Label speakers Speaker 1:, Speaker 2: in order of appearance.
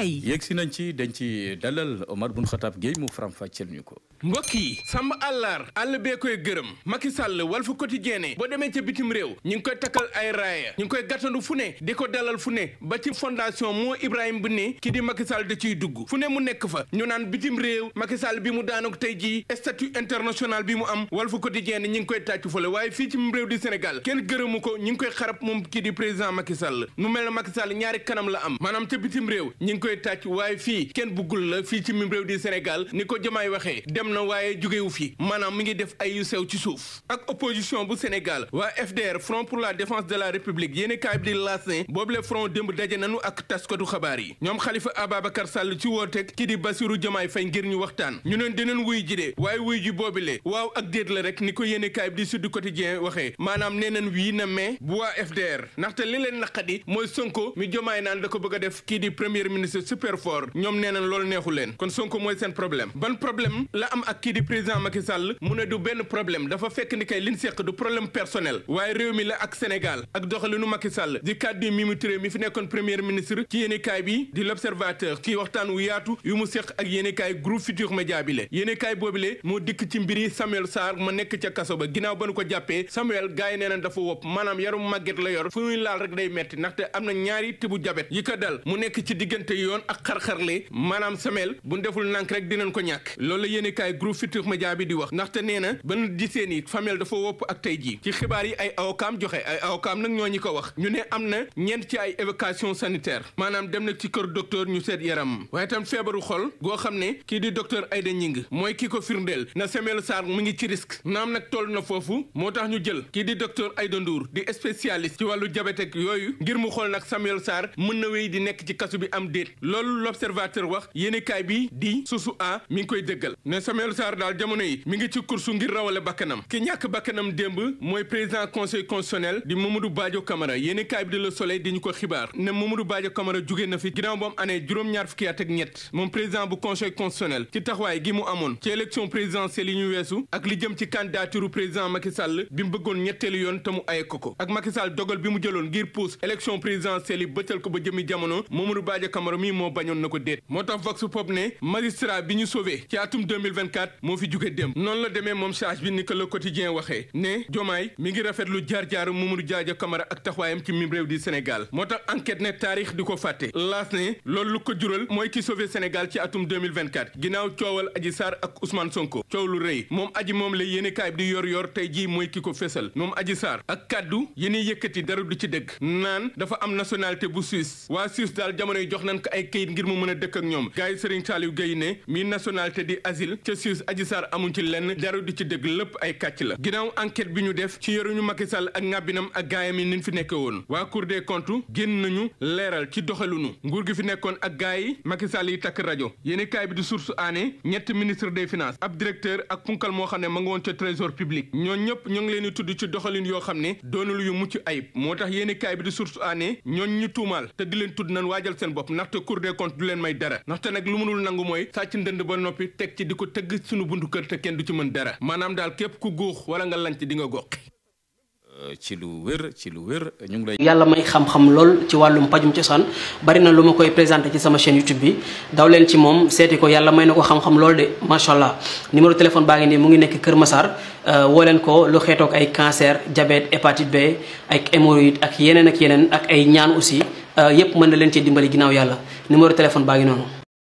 Speaker 1: yegg si nañ ci dañ ci dalal Omar Bun Khattab Gueye mu faram fàcceel ñu ko.
Speaker 2: mbokk yi sàmm àllar àll bee koy gërëm Macky Sall Walf Quotidien boo demee ca bitim réew ñu ngi koy takkal ay raaya ñu ngi koy gàttandu fu ne di ko dalal fu ne ba ci fondation moo Ibrahima bu ne ki di Macky Sall da ciy dugg fu ne mu nekk fa ñu naan bitim réew Macky Sall bi mu daanok tey jii statut international bi mu am Walf Quotidien ñu ngi koy tàccu fale waaye fii ci réew di Sénégal kenn gërëmu ko ñu ngi koy xarab moom ki di président Macky Sall mu mel ne Macky Sall ñaari kanam la am maanaam ca bitim réew ñu ngi koy tàcc waaye fii kenn buggul la fii ci réew di Sénégal ni ko Diomaye waxee dem na waaye jógewu fi maanaam mi ngi def ay yu sew ci suuf ak opposition bu Sénégal waa FDR Front pour la défense de la République yéeni kaay bi di laas ne boobule front démb daje nañu ak taskatu xabaar yi ñoom Khalifa Ababacar Sall ci wooteeg ki di Bassirou Diomaye Faye ngir ñu waxtaan ñu neen dinañ wuy ji de waaye wuy ji boobule waaw ak déet la rek ni ko yéeni kaay bi di Sud Quotidien waxee maanaam nee nañ wii na mais bu waa FDR ndaxte li leen naqadi mooy Sonko mi Diomaye naan da ko bëgg a def kii di premier ministre super fort ñoom nee nañ loolu neexu leen kon Sonko mooy seen problème ban problème la am ak kii di président Macky Sall mu ne du benn problème dafa fekk ni kay liñ seq du problème personnel waaye réew mi la ak Sénégal ak doxalinu Macky Sall di kàddu Mimi Touré mi fi nekkoon premier ministre ci yéenekaay bi di l'Observateur ci waxtaan wu yaatu yu mu seq ak yéenekaay groupe Futurs Médias bi le yéenekaay boobile moo dikk ci mbiri Samuel Sarr ma nekk ca kaso ba ginnaaw ba nu ko jàppee Samuel gars yi nee nañ dafa wopp maanaam yarum màgget la yor fu muy laal rek day metti ndaxte am na ñaari tibu jabet yi ko dal mu nekk ci diggante yoon ak xar-xarle maanaam Samuel bu deful nank rek dinañ ko ñàkk loolu la yéenekaay groupe Futurs Médias bi di wax ndaxte nee na ba nu gisee ni Samuel dafa wopp ak tey jii ci xibaar yi ay awokaam joxe ay awokaam nag ñoo ñi ko wax ñu ne am na ñeent ci ay évacuation sanitaire maanaam dem na ci kër docteur ñu seet yaram waaye tam feebaru xol goo xam ne kii di docteur Aïda Gningue mooy kii ko firndeel na Samuel Sarr mu ngi ci risque naam nag toll na foofu moo tax ñu jël kii di docteur Aïda Ndour di spécialiste ci wàllu diabète ak yooyu ngir mu xool nag Samuel Sarr mën na wéy di nekk ci kasu bi am déet loolu l'Observateur wax yéenekaay bi di Source A mi ngi koy dëggal ne Samuel Sarr daal jamono yi mi ngi ci kursu ngir rawale bakkanam ki ñàkk bakkanam démb mooy président conseil constitutionnel di Mamadou Badio Camara yéenekaay bi di Le Soleil di ñu ko xibaar ne Mamadou Badio Camara jóge na fi ginnaaw ba mu amee juróom-ñaar fukki at ak ñett moom président bu conseil constitutionnel ci taxawaay gi mu amoon ci élection présidentielle yi ñu weesu ak li jëm ci candidature président Macky Sall bi mu bëggoon ñetteelu yoon te mu aye ko ak Macky Sall dogal bi mu jëloon ngir pousse élection présidentielle yi bëccal ko ba jëmi jamono Mamadou Badio Camara mii moo bañoon na ko déet moo tax Vox Pop ne magistrat bi ñu sauvé ci atum 2024 moo fi jóge démb noonu la demee moom charge bi ni que Le Quotidien waxee ne Diomaye mi ngi rafetlu jaar-jaaru Mamadou Badio Camara ak taxawaayam ci mim réew di Sénégal moo tax enquête ne taarix di ko fàtte laas ne loolu lu ko jural mooy ki sauvé Sénégal ci atum 2024 ginnaaw coowal Adji Sarr ak Ousmane Sonko coow lu rëy moom aji moom la yéenekaay bi di yor tey jii mooy ki ko fésal moom Adji Sarr ak kaddu yéeni yëkkati dara du ci dëgg naan dafa am nationalité bu Suisse waa Suisse daal jamono yi jox nañ ko ay kayit ngir mu mën a dëkk ak ñoom gars yi Serigne Saliou Gueye ne mi nationalité di asile ca Suisse Adji Sarr amuñ ci lenn dara du ci dëgg lépp ay kàcc la ginnaaw enquête bi ñu def ci yoruñu Macky Sall ak ngàbbinam ak gaayam yi niñ fi nekke woon waa Cour des comptes génn nañu leeral ci doxalunu nguur gi fi nekkoon ak gaay yi Macky Sall yi takk rajo yéenekaay bi di Source aané ñetti ministre des finances ab directeur ak punkal moo xam ne ma nga woon ca trésor public ñoo ñëpp ñu ngi leen di tudd ci doxalin yoo xam ne doonul yu mucc ayib moo tax yéenekaay bi di Source aané ñooñ ñu tuumaal te di leen tudd nañ waajal seen bopp ndaxte Cour des comptes du leen may dara ndaxte nag lu mënul nangu mooy sàcc ndënd ba noppi teg ci di ko tëgg suñu buntu kër te kenn du ci mën dara maanaam daal képp ku góox wala nga lanc di nga gox
Speaker 1: ci lu wér ñu ngi lay.
Speaker 3: yàlla may xam-xam lool ci wàllum pajum cosaan bari na lu ma koy présenté ci sama chaîne YouTube bi daw leen ci moom seeti ko yàlla may na ko xam-xam lool de macha allah numéro téléphone baa ngi nii mu ngi nekk Kër Massar woo leen ko lu xeetoog ay cancer diabète hépatite B ak hémorroïde ak yeneen ak ay ñaan aussi yépp mën na leen cee dimbali ginnaaw yàlla numéro téléphone baa ngi noonu.